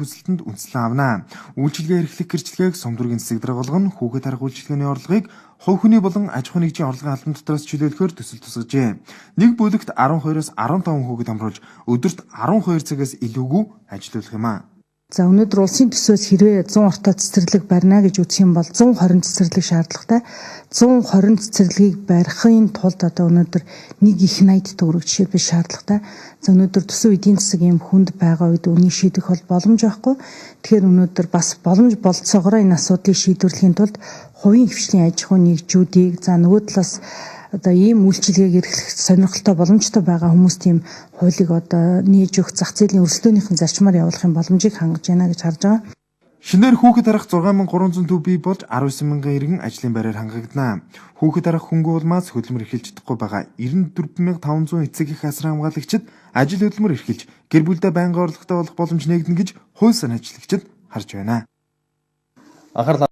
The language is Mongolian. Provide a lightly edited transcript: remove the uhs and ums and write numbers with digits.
хүсэлтэнд үндэслэн авна. Үйлчилгээ эрхлэх гэрчлэгээг Сумдүргийн засаг дарга болгоно. Хүүхэд харах үйлчилгээний орлогыг хувь хүний болон аж ахуйн нэгжийн орлогын албан дотроос чөлөөлөхөөр төсөл тусгажээ. Нэг бүлэгт 12-оос 15 хүүхэд хамруулж өдөрт 12 цагаас илүүгүй ажилуулах юм а. За, өнөөдөр улсын төсвөөс хэрвээ 100 ортой цэцэрлэг барина гэж үзэх юм бол 120 цэцэрлэг шаардлагатай. 120 цэцэрлэгийг барихын тулд одоо өнөөдөр нэг их 80 төгрөг жишээлбэл шаардлагатай. За, өнөөдөр төсөв эдийн засаг юм хүнд байгаа үед үнийг шийдэх бол боломж байхгүй. Тэгэхээр өнөөдөр бас боломж болцоогоор энэ асуудлыг шийдвэрлэхийн тулд хувийн хвшлийн аж ахуйн нэгжүүдийг, за, нөгөө талаас одоо ийм үйлчилгээг эрхлэх сонирхолтой, боломжтой байгаа хүмүүс тийм хуулийг одоо нээж өгөх, зах зээлийн өрсөлдөөнийхэн зарчмаар явуулахын боломжийг хангаж байна гэж харж байгаа. Шинээр хүүхэд харах 6300 төв бий болж 19 мянган иргэн ажлын байраар хангагдана. Хүүхэд харах хөнгөн улмаас хөдөлмөр эрхэлж чадахгүй байгаа 94,500 эцэг эх асран хамгаалагчид ажил хөдөлмөр эрхэлж, гэр бүлдээ байнгын орлоготой болох боломж нээгдэнэ гэж хууль санаачлагчид харж байна. Анхаарал